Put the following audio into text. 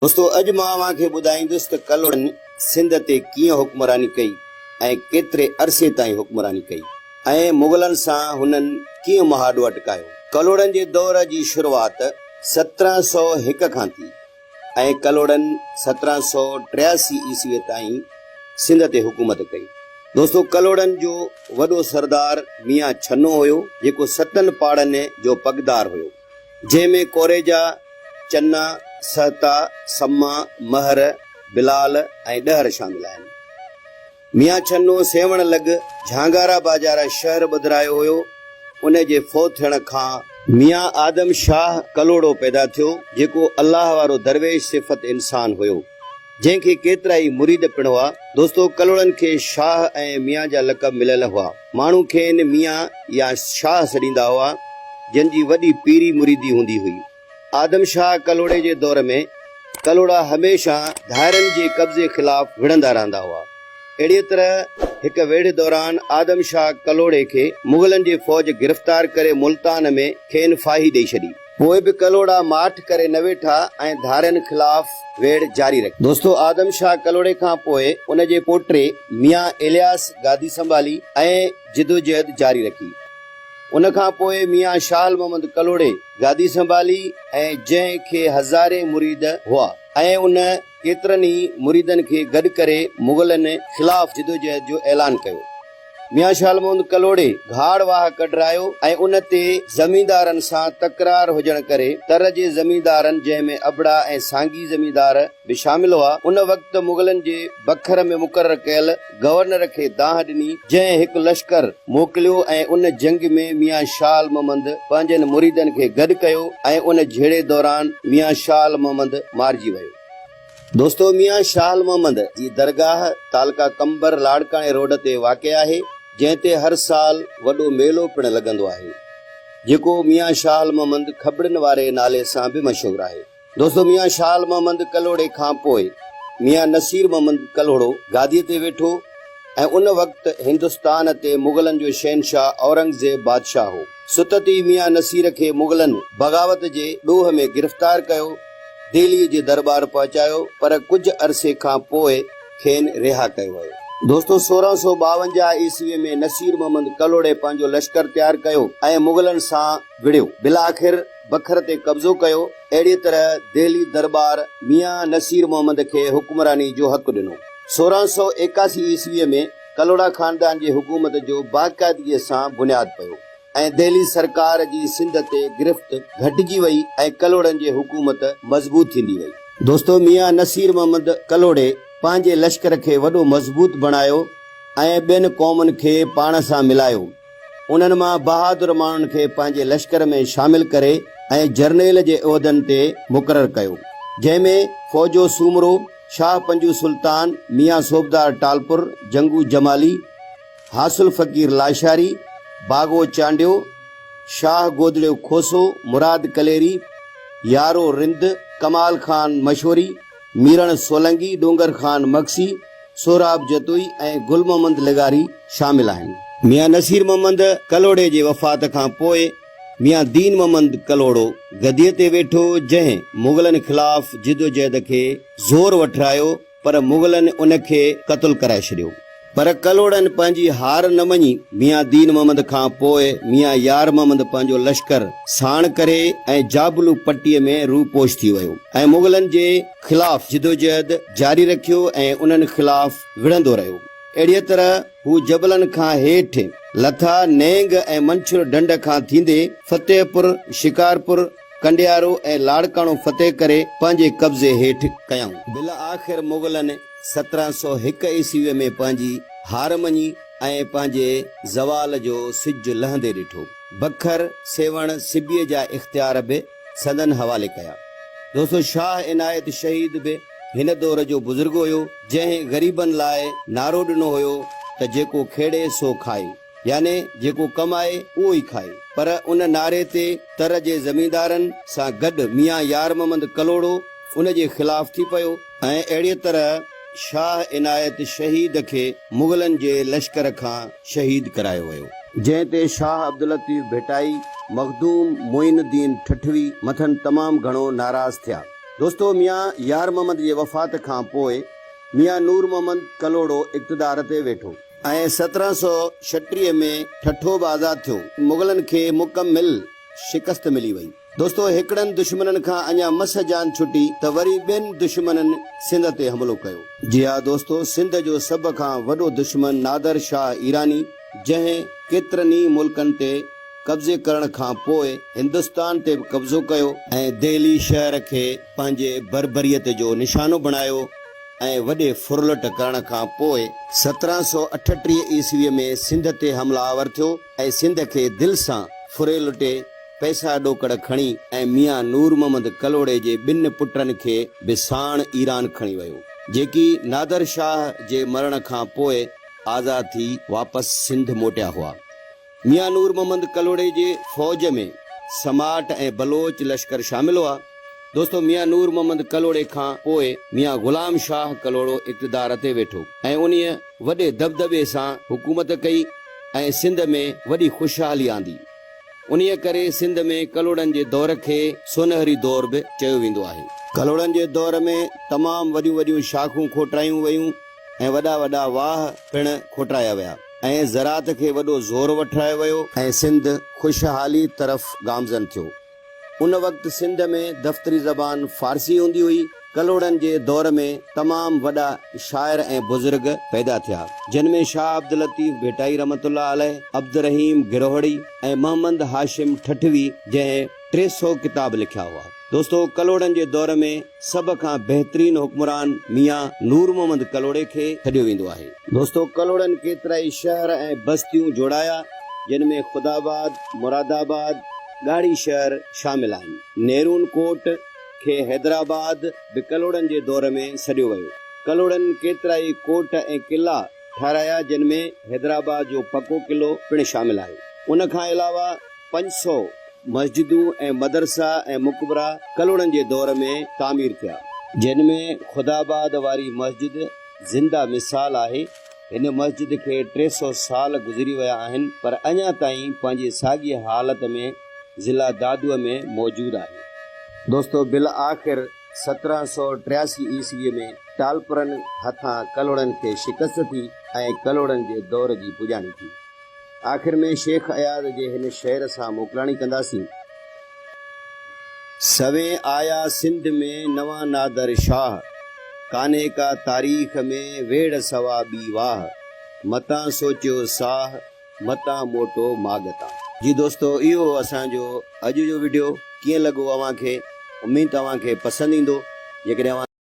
دوستو اڄ مان اوهان کي ٻڌائيندس ته ڪلهوڙن سنڌ تي ڪيئن حڪمراني ڪئي ۽ ڪيتري عرصي تائين حڪمراني ڪئي ۽ مغلن سان هنن ڪيئن مهاڏو اٽڪايو. ڪلهوڙن جي دور جي شروعات 1701 کان ٿي ۽ ڪلهوڙن 1783 عيسوي تائين سنڌ تي حڪومت ڪئي. دوستو ڪلهوڙن جو وڏو سردار ميان ڇنو هيو جيڪو ستن پاڙن جو پڳدار هيو. جنهن ۾ ڪوريجا، چنا، سهتا، سما، مهر، بلال ۽ ڏهر شامل آهن. ميان ڇنو سيوهڻ لڳ جهانگارا باجارا شهر ٻڌرايو هيو، ان جي فوت ٿيڻ کان. ميان آدم شاهه ڪلهوڙو پيدا ٿيو، جيڪو الله وارو درويش صفت انسان هيو. جنهن کي ڪيترائي مريد پڻ هئا. دوستو ڪلهوڙن کي شاهه ۽ ميان جا لقب مليل هئا. ماڻهو کين ميان يا شاهه سڏيندا هئا، جن جي وڏي پيري مريدي هوندي هئي. آدم شاهه ڪلهوڙي جي دور ۾ ڪلهوڙا هميشه ڌارين جي قبضي خلاف وڙهندا رهندا هئا. اهڙيء طرح هڪ ويڙهه دوران آدم شاهه ڪلهوڙي کي مغلن جي فوج گرفتار ڪري ملتان ۾ کين ڦاهي ڏئي ڇڏي. پوء به ڪلهوڙا ماٺ ڪري نه ويٺا ۽ ڌارين خلاف ويڙهه جاري رکي. دوستو آدم شاهه ڪلهوڙي کان پوء ان جي پوٽي ميان الياس گادي سنڀالي ۽ جدوجهد جاري رکي. ان کان پوء ميان شاهل محمد ڪلهوڙي گادي سنڀالي ۽ جنهن کي هزارين مريد هئا ۽ ان ڪيترن ئي مريدن کي گڏ ڪري مغلن خلاف جدوجهد جو اعلان ڪيو. ميان شال محمد ڪلهوڙي گهاڙ واهه ڪڍرايو ۽ ان تي زميندارن سان تڪرار هجڻ ڪري تر جي زميندارن جنهن ۾ ابڙا ۽ سانگي زميندار به شامل هئا ان وقت مغلن جي بکر ۾ مقرر ڪيل گورنر کي دانهن ڏني جنهن هڪ لشڪر موڪليو ۽ ان جنگ ۾ ميان شال محمد پنهنجن مريدن کي گڏ ڪيو ۽ ان جهيڙي دوران ميان شال محمد مارجي ويو. دوستو ميان شاهل محمد جي درگاهه تعلقه قمبر لاڙڪاڻي روڊ تي واقع آهي جنهن تي هر سال وڏو ميلو پڻ لڳندو آهي جيڪو ميان شاهل محمد کٻڙين واري نالي سان به مشهور آهي. دوستو ميان شاهل محمد ڪلهوڙي کان پوء ميان نصير محمد ڪلهوڙو گادي تي ويٺو ۽ ان وقت هندستان تي مغلن جو شهنشاهه اورنگزيب بادشاهه هو ستت ئي ميان نصير کي مغلن بغاوت جي ڏوهه ۾ گرفتار ڪيو دهليء جي درٻار پهچايو، پر ڪجهه عرصي کان پوء کين رها ڪيو ويو. دوستو 1652 عيسويء ۾ نصير محمد ڪلهوڙي پنهنجو لشڪر تيار ڪيو ۽ مغلن سان وڙهيو. بالآخر بکر تي قبضو ڪيو. اهڙيء طرح دهلي درٻار ميان نصير محمد کي حڪمراني جو حق ڏنو. 1681 عيسويء ۾ ڪلهوڙا خاندان جي حڪومت جو باقاعدگيء سان بنياد پيو. ۽ دهلي سرڪار جي سنڌ تي گرفت گهٽجي وئي ۽ ڪلهوڙن جي حڪومت مضبوط ٿيندي وئي. دوستو ميان نصير محمد ڪلهوڙي پنهنجي لشڪر کي وڏو مضبوط بڻايو ۽ ٻين قومن کي پاڻ سان ملايو. انهن مان بهادر ماڻهن کي پنهنجي لشڪر ۾ شامل ڪري ۽ جرنيل جي عهدن تي مقرر ڪيو. جنهن ۾ فوجو سومرو، شاهه پنجو سلطان، ميان صوبدار ٽالپر، جنگو جمالي، حاصل فقير لاشاري، باغو چانڊيو، شاهه گودڙيو کوسو، مراد ڪليري، يارو رند، ڪمال خان مشوري، ميرڻ سولنگي، ڏونگر خان مگسي، سهراب جتوئي ۽ گل محمد لغاري شامل آهن. ميان نصير محمد ڪلهوڙي جي وفات کان پوء ميان دين محمد ڪلهوڙو گديء تي ويٺو، جنهن مغلن خلاف جدوجهد کي زور وٺرايو. پر مغلن ان کي قتل ڪرائي ڇڏيو. پر ڪلهوڙن پنهنجي هار نه مڃي. ميان دين محمد کان پوء ميان يار محمد پنهنجو لشڪر ساڻ ڪري ۽ جابلو پٽيء ۾ روپوش ٿي ويو ۽ مغلن جي خلاف جدوجهد جاري رکيو ۽ انهن خلاف وڙهندو رهيو. اهڙيء طرح هو جبلن کان هيٺ لٿا، نينگ ۽ منڇر ڍنڍ کان ٿيندي فتح پور، شڪارپور، ڪنڊيارو ۽ لاڙڪاڻو فتح ڪري پنهنجي قبضي هيٺ ڪيائون. بالآخر مغلن 1701 عيسويء ۾ پنهنجي هار مڃي ۽ پنهنجي زوال جو سج لهندي ڏٺو. بکر، سيوهڻ، سبيء جا اختيار به سندن حوالي ڪيا. دوستو شاهه عنايت شهيد به هن دور جو بزرگ هيو، جنهن غريبن لاء نعرو ڏنو هيو ته جيڪو کيڙي سو کائي. يعني جيڪو ڪمائي اهو ئي کائي. پر ان نعري تي تر جي زميندارن سان گڏ ميان يار محمد ڪلهوڙو ان جي خلاف ٿي پيو ۽ اهڙيء طرح شاهه عنايت شهيد کي مغلن جي لشڪر کان شهيد ڪرايو ويو. جنهن تي شاهه عبداللطيف ڀٽائي، مخدوم معين الدين ٺٽوي مٿن تمام گهڻو ناراض ٿيا. دوستو ميان يار محمد جي وفات کان پوء ميان نور محمد ڪلهوڙو اقتدار تي ويٺو. ۽ 1736 ۾ ٺٽو به آزاد ٿيو. مغلن کي مڪمل شڪست ملي وئي. دوستو هڪڙن دشمنن کان اڃا مس جان ڇٽي ته وري ٻين دشمنن سنڌ تي حملو ڪيو. جي ها دوستو سنڌ جو سڀ کان وڏو دشمن نادر شاهه ايراني جنهن ڪيترن ئي ملڪن تي قبضي ڪرڻ کان پوء هندستان تي به قبضو ڪيو ۽ دهلي شهر کي پنهنجي بربريت جو نشانو بڻايو ۽ وڏي ڦرلٽ ڪرڻ کان پوء 1738 عيسوي ۾ سنڌ تي حمله آور ٿيو ۽ سنڌ کي دل سان ڦري لٽي پئسا ڏوڪڙ کڻي ۽ ميان نور محمد ڪلهوڙي جي ٻن پٽن کي به ساڻ ايران کڻي ويو، جيڪي نادر شاهه جي مرڻ کان پوء آزاد ٿي واپس سنڌ موٽيا هئا. ميان نور محمد ڪلهوڙي جي فوج ۾ سماٽ ۽ بلوچ لشڪر شامل هئا. دوستو ميان نور محمد ڪلهوڙي کان پوء ميان غلام شاهه ڪلهوڙو اقتدار تي ويٺو ۽ انهيء وڏي دٻدٻي سان حڪومت ڪئي ۽ سنڌ ۾ وڏي خوشحالي آندي. انهيء ڪري سنڌ ۾ ڪلهوڙن جي دور کي سونهري دور به چيو ويندو آهي. ڪلهوڙن جي دور ۾ تمام وڏيون وڏيون شاخون کوٽرايون ويون ۽ وڏا وڏا واهه پڻ کوٽرايا ويا ۽ زراعت کي وڏو زور وٺرايو ويو. ۽ سنڌ خوشحالي طرف گامزن ٿيو. ان وقت سنڌ ۾ دفتري زبان فارسي هوندي هئي. ڪلهوڙن جي دور ۾ تمام وڏا شاعر ۽ بزرگ پيدا ٿيا، جن ۾ شاهه عبداللطيف ڀٽائي رحمة الله عليه، عبدالرحيم گروهڙي ۽ محمد هاشم ٺٺوي جنهن 300 ڪتاب لکيا هئا. دوستو ڪلهوڙن جي دور ۾ سڀ کان بهترين حڪمران ميان نور محمد ڪلهوڙي کي سڏيو ويندو آهي. دوستو ڪلهوڙن ڪيترائي شهر ۽ بستيون جوڙايا، جن ۾ خدا آباد، مراد آباد، ڳاڙهي شهر شامل آهن. نيرون ڪوٽ کي حيدرآباد به ڪلهوڙن جي دور ۾ سڏيو ويو. ڪلهوڙن ڪيترائي ڪوٽ ۽ قلعا ٺهرايا جن ۾ حيدرآباد جو پڪو قلعو پڻ شامل آهي. ان کان علاوه 500 مسجدون ۽ مدرسا ۽ مقبرا ڪلهوڙن جي دور ۾ تعمير ٿيا. جن ۾ خدا آباد واري مسجد زنده مثال آهي. هن مسجد کي 300 سال گذري ويا آهن پر اڃا تائين پنهنجي ساڳيء حالت ۾ ضلع دادوء ۾ موجود آهي. دوستو بالآخر 1783 عيسويء ۾ ٽالپرن هٿان ڪلهوڙن کي شڪست ٿي ۽ ڪلهوڙن جي دور جي پڄاڻي ٿي. آخر ۾ شيخ اياز جي هن شعر سان موڪلاڻي ڪنداسين. سوين آيا سنڌ ۾ نوان نادر شاهه، ڪانهي ڪا تاريخ ۾ ويڙهه سوا ٻي واهه، متان سوچيو ساهه، متان موٽو ماڳ تان. جي دوستو اهو هو اسان جو اڄ جو وڊيو ڪيئن لڳو اوهان کي اميد ته اوهان کي پسند ايندو جيڪڏهن اوهان.